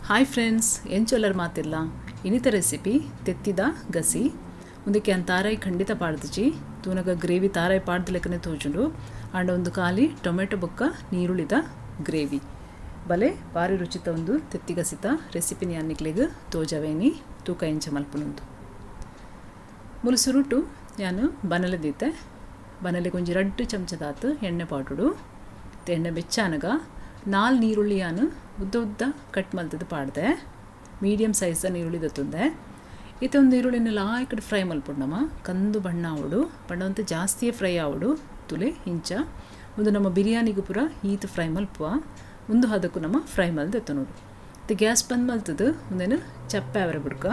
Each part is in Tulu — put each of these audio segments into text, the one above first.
ಹಾಯ್ ಫ್ರೆಂಡ್ಸ್, ಎಂಚೊಲ್ಲರ್ ಮಾತಿಲ್ಲ ಇನ್ನಿತ ರೆಸಿಪಿ ತೆತ್ತಿದ ಗಸಿ ಒಂದಕ್ಕೆ ಅನ್ ತಾರಾಯಿ ಖಂಡಿತ ಪಾಡ್ದಿಜಿ ತೂನಗ ಗ್ರೇವಿ ತಾರಾಯಿ ಪಾಡ್ದಲೆಕ್ಕನೆ ತೋಜುಂಡು ಆಂಡ ಒಂದು ಖಾಲಿ ಟೊಮೆಟೊ ಬೊಕ್ಕ ನೀರುಳ್ಳಿದ ಗ್ರೇವಿ ಬಲೆ ಬಾರಿ ರುಚಿತ ಒಂದು ತೆತ್ತಿ ಗಸಿತ ರೆಸಿಪಿ ಯಾನಿಕ್ಲೆಗ್ ತೋಜವೇನಿ ತೂಕ ಎಂಚ ಮಲ್ಪುನುಂದು ಮುಲು ಸುರುಟು ಯಾನು ಬನಲೆ ದೀತೆ ಬನಲೆಗೆ ಒಂಜಿ ರಡ್ಡು ಚಮಚದಾತು ಎಣ್ಣೆ ಪಾಡುಡು ಎಣ್ಣೆ ಬೆಚ್ಚಾನಗ 4 ನೀರುಳ್ಳಿ ಯಾನು ಉದ್ದ ಉದ್ದ ಕಟ್ ಮಲ್ತದ ಪಾಡ್ದೆ ಮೀಡಿಯಂ ಸೈಜ್ ನೀರುಳ್ಳಿ ದತ್ತುಂದೆ ಇತ್ತೆ ಒಂದು ನೀರುಳ್ಳಿನ ಲಾಯ್ಕಡೆ ಫ್ರೈ ಮಲ್ಪುಡು ನಮ್ಮ ಕಂದು ಬಣ್ಣ ಆವಡು ಬಣ್ಣವಂತ ಜಾಸ್ತಿಯೇ ಫ್ರೈ ಆವಡು ತುಲೆ ಇಂಚ ಒಂದು ನಮ್ಮ ಬಿರಿಯಾನಿಗೂ ಪೂರ ಈತ ಫ್ರೈ ಮಲ್ಪುವ ಒಂದು ಹದಕ್ಕೂ ನಮ್ಮ ಫ್ರೈ ಮಲ್ದೆತ್ತ ನೋಡು ಮತ್ತು ಗ್ಯಾಸ್ ಬಂದ್ ಮಲ್ತದ ಒಂದೇನು ಚಪ್ಪೆ ಅವರ ಬುಡ್ಕ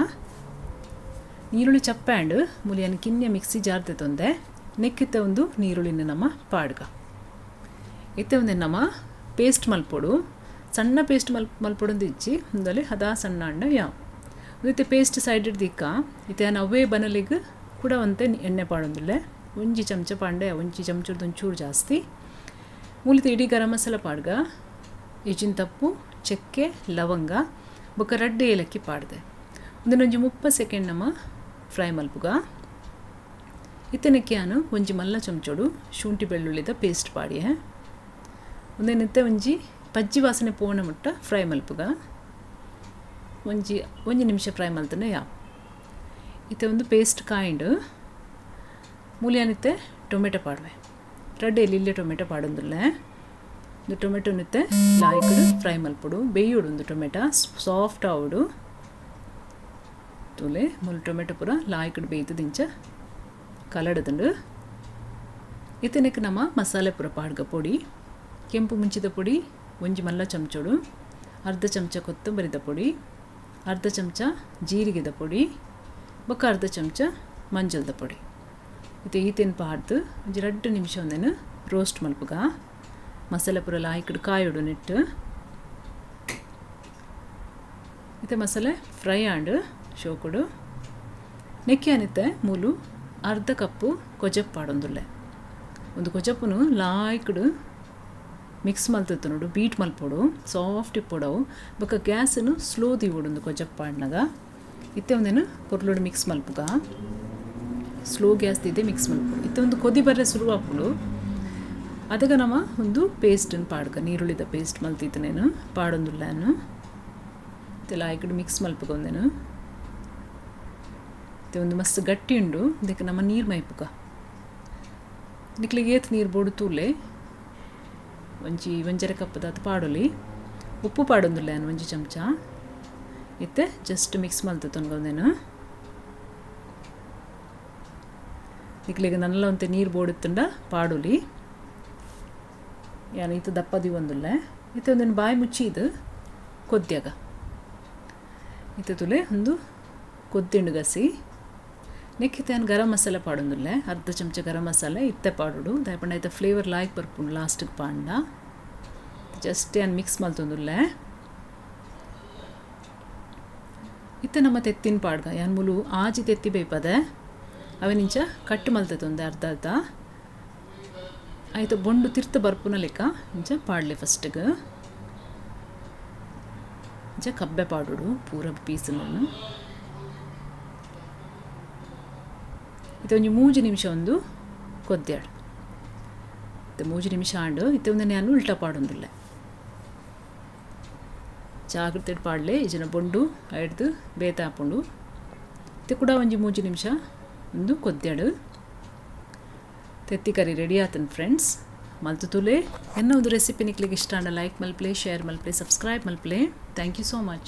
ನೀರುಳ್ಳಿ ಚಪ್ಪೆ ಆ್ಯಂಡ್ ಮುಲಿಯನ್ನು ಕಿನ್ಯ ಮಿಕ್ಸಿ ಜಾರ್ ತೆತ್ತೊಂದೆ ನೆಕ್ಕಿತ್ತೆ ಒಂದು ನೀರುಳ್ಳಿನ ನಮ್ಮ ಪಾಡ್ಗ ಇತ್ತೆ ಒಂದೇ ನಮ್ಮ ಪೇಸ್ಟ್ ಮಲ್ಪೊಡು ಸಣ್ಣ ಪೇಸ್ಟ್ ಮಲ್ಪೊಡೊಂದು ಇಜ್ಜಿ ಒಂದಲ್ಲಿ ಹದ ಸಣ್ಣ ಅಣ್ಣ ಯಾವ ಒಂದಿತ್ತೆ ಪೇಸ್ಟ್ ಸೈಡ್ ದಿಕ್ಕ ಇತ್ತೆ ಅವೇ ಬನಲಿಗೆ ಕೂಡ ಒಂತೆ ಎಣ್ಣೆ ಪಾಡೊಂದಿಲ್ಲ ಒಂಜಿ ಚಮಚ ಪಾಂಡೆ ಒಂಜಿ ಚಮಚದ ಒಂಚೂರು ಜಾಸ್ತಿ ಮೂಲಿತ ಇಡೀ ಗರಂ ಮಸಾಲ ಪಾಡ್ಗ ಇಜಿನ ತಪ್ಪು ಚಕ್ಕೆ ಲವಂಗ ಬೊಕ್ಕ ರಡ್ಡೆ ಏಲಕ್ಕಿ ಪಾಡ್ದೆ ಒಂದೊಂಜಿ 30 ಸೆಕೆಂಡ್ ನಮ್ಮ ಫ್ರೈ ಮಲ್ಪುಗ ಇತ್ತನಕ್ಕೆ ನಾನು ಒಂಜಿ ಮಲ್ಲ ಚಮಚೋಡು ಶುಂಠಿ ಬೆಳ್ಳುಳ್ಳಿದ ಪೇಸ್ಟ್ ಪಾಡಿಯೆ ಒಂದೇನಿತ್ತೆ ಒಂಜಿ ಪಜ್ಜಿ ವಾಸನೆ ಪೋಣ ಮುಟ್ಟ ಫ್ರೈ ಮಲ್ಪುಗ ಒಂಜಿ ಒಂಜಿ ನಿಮಿಷ ಫ್ರೈ ಮಲ್ತನೆ ಯಾ ಇತ್ತೆ ಒಂದು ಪೇಸ್ಟ್ ಕಾಯಿಂಡು ಮೂಲಿಯಾನಿತ್ತೆ ಟೊಮೆಟೊ ಪಾಡುವೆ ರಡ್ಡೆ ಎಲ್ಲಿ ಟೊಮೆಟೊ ಪಾಡೊಂದಿಲ್ಲ ಒಂದು ಟೊಮೆಟೊನಿತ್ತೆ ಲಾಯ್ಕಡು ಫ್ರೈ ಮಲ್ಪುಡು ಬೇಯುಡು ಒಂದು ಟೊಮೆಟೊ ಸಾಫ್ಟ್ ಆವಡು ತುಲೆ ಮುಲ್ ಟೊಮೆಟೊ ಪೂರ ಲಾಯ್ಕಡು ಬೇಯ್ತದಿಂಚ ಕಲಡದುಂಡು ಇತ್ತನಕ್ಕೆ ನಮ್ಮ ಮಸಾಲೆ ಪೂರ ಪಾಡ್ಗ ಪೊಡಿ ಕೆಂಪು ಮುಂಚಿದ ಪುಡಿ ಒಂಜಿ ಮಲ್ಲ ಚಮಚೋಡು ಅರ್ಧ ಚಮಚ ಕೊತ್ತಂಬರಿದ ಪುಡಿ ಅರ್ಧ ಚಮಚ ಜೀರಿಗೆದ ಪುಡಿ ಬೊಕ್ಕ ಅರ್ಧ ಚಮಚ ಮಂಜಲ್ದ ಪುಡಿ ಇದು ಈತೇನು ಪಾಡ್ದು ಒಂಜಿ 2 ನಿಮಿಷ ಒಂದೇನು ರೋಸ್ಟ್ ಮಲ್ಪುಗ ಮಸಾಲೆ ಪೂರ ಲಾಯ್ಕಡು ಕಾಯೋಡು ನೆಟ್ಟು ಇತ್ತೆ ಮಸಾಲೆ ಫ್ರೈ ಆಂಡು ಶೋಕುಡು ನೆಕ್ಕಿ ಅನಿತ್ತೆ ಮೂಲು ಅರ್ಧ ಕಪ್ಪು ಕೊಜಪ್ಪು ಪಾಡೊಂದುಲ್ಲೆ ಒಂದು ಕೊಜಪ್ಪುನು ಲಾಯ್ಕಡು ಮಿಕ್ಸ್ ಮಲ್ತಿತ್ತು ನೋಡು ಬೀಟ್ ಮಲ್ಪೊಡು ಸಾಫ್ಟ್ ಇಪ್ಪೊಡವು ಬೊಕ್ಕ ಗ್ಯಾಸನ್ನು ಸ್ಲೋ ದಿವೊಡು ಒಂದು ಕೊಜಪ್ಪು ಪಾಡ್ನಗ ಇತ್ತೆ ಒಂದೇನು ಪೊರ್ಲುಡು ಮಿಕ್ಸ್ ಮಲ್ಪುಗ ಸ್ಲೋ ಗ್ಯಾಸ್ ದಿದ್ದೆ ಮಿಕ್ಸ್ ಮಲ್ಪೊಡು ಇತ್ತೆ ಒಂದು ಕೊದಿ ಬರ್ರೆ ಶುರು ಆಪುಂಡು ಅದಗ ನಮ್ಮ ಒಂದು ಪೇಸ್ಟನ್ನು ಪಾಡ್ಕ ನೀರುಳ್ಳಿದ ಪೇಸ್ಟ್ ಮಲ್ತಿತ್ತು నేను ಪಾಡೊಂದುಲ್ಲಾನು ಇತ್ತೆಲ್ಲ ಆಯ್ಕಡು ಮಿಕ್ಸ್ ಮಲ್ಪುಗ ಒಂದೇನು ಇತ್ತೆ ಒಂದು ಮಸ್ತ್ ಗಟ್ಟಿ ಉಂಡು ಇದಕ್ಕೆ ನಮ್ಮ ನೀರು ಮೈಪುಗ ನಿಕ್ಲಿಗೆ ಏತ್ ನೀರು ಬೋಡು ತೂಲೆ ಒಂಜಿ ಒಂಜರೆ ಕಪ್ಪದಾತ ಪಾಡೊಲಿ ಉಪ್ಪು ಪಾಡೊಂದುಲ್ಲ ನಾನು ಒಂಜಿ ಚಮಚ ಇತ್ತೆ ಜಸ್ಟ್ ಮಿಕ್ಸ್ ಮಲ್ತೊಂದೇನು ನಿಕ್ಲಿಗೆ ನಲ್ಲ ಒಂತೆ ನೀರು ಬೋಡುತ್ತುಂಡ ಪಾಡೊಲಿ ಯಾನು ಇತ್ತು ದಪ್ಪದಿ ಒಂದುಲ್ಲ ಇತ್ತೆ ಒಂದೇನು ಬಾಯಿ ಮುಚ್ಚಿ ಇದು ಕೊದ್ಯಾಗ ಇತ್ತೆ ತುಲೆ ಒಂದು ಕೊದ್ದಿಂಡು ಗಸಿ ನೆಕ್ಕಿತ್ತೆ ನಾನು ಗರಂ ಮಸಾಲೆ ಪಾಡೊಂದುಲ್ಲೆ ಅರ್ಧ ಚಮಚ ಗರಂ ಮಸಾಲೆ ಇತ್ತೆ ಪಾಡೋಡು ದಾಯಪಂಡ ಐತ ಫ್ಲೇವರ್ ಲಾಯ್ಕ್ ಬರ್ಪುಂಡು ಲಾಸ್ಟಿಗೆ ಪಾಂಡ ಜಸ್ಟ್ ನಾನು ಮಿಕ್ಸ್ ಮಲ್ತೊಂದುಲ್ಲೆ ಇತ್ತೆ ನಮ್ಮ ತೆತ್ತಿನ ಪಾಡ್ಗ ಯಾನ್ ಮುಲು ಆಜಿ ತೆತ್ತಿ ಬೇಪದೆ ಅವೆನಿಂಚ ಕಟ್ ಮಲ್ತೊಂದೆ ಅರ್ಧ ಅರ್ಧ ಆಯ್ತು ಬೊಂಡು ತಿರ್ತು ಬರ್ಪುನ ಲೆಕ್ಕ ಇಂಚ ಪಾಡಲೆ ಫಸ್ಟಿಗೆ ಇಂಚ ಕಬ್ಬೆ ಪಾಡೋಡು ಪೂರ ಪೀಸನ್ನು ಇತ್ತೆ ಒಂಜಿ 3 ನಿಮಿಷ ಒಂದು ಕೊದ್ಯಾಡು ಇತ್ತೆ 3 ನಿಮಿಷ ಆಂಡು ಇತ್ತೆ ಒಂದು ನಾನು ಉಲ್ಟಾ ಪಾಡೊಂದುಲ್ಲೆ ಜಾಗ್ರತೆ ಪಾಡಲೆ ಇಜನ ಬೊಂಡು ಹಿಡ್ದು ಬೇತ ಹಾಪುಂಡು ಇತ್ತೆ ಕೂಡ ಒಂಜಿ 3 ನಿಮಿಷ ಒಂದು ಕೊದ್ಯಾಡು ತೆತ್ತಿ ಕರಿ ರೆಡಿ ಆತನ್ ಫ್ರೆಂಡ್ಸ್ ಮಲ್ತು ತುಲೆ ಎನ್ನ ಒಂದು ರೆಸಿಪಿ ನಿಕ್ಲಿಗೆ ಇಷ್ಟ ಆಂಡ ಲೈಕ್ ಮಲ್ಪ್ಲೆ ಶೇರ್ ಮಲ್ಪ್ಲೆ ಸಬ್ಸ್ಕ್ರೈಬ್ ಮಲ್ಪ್ಲೆ. Thank you so much.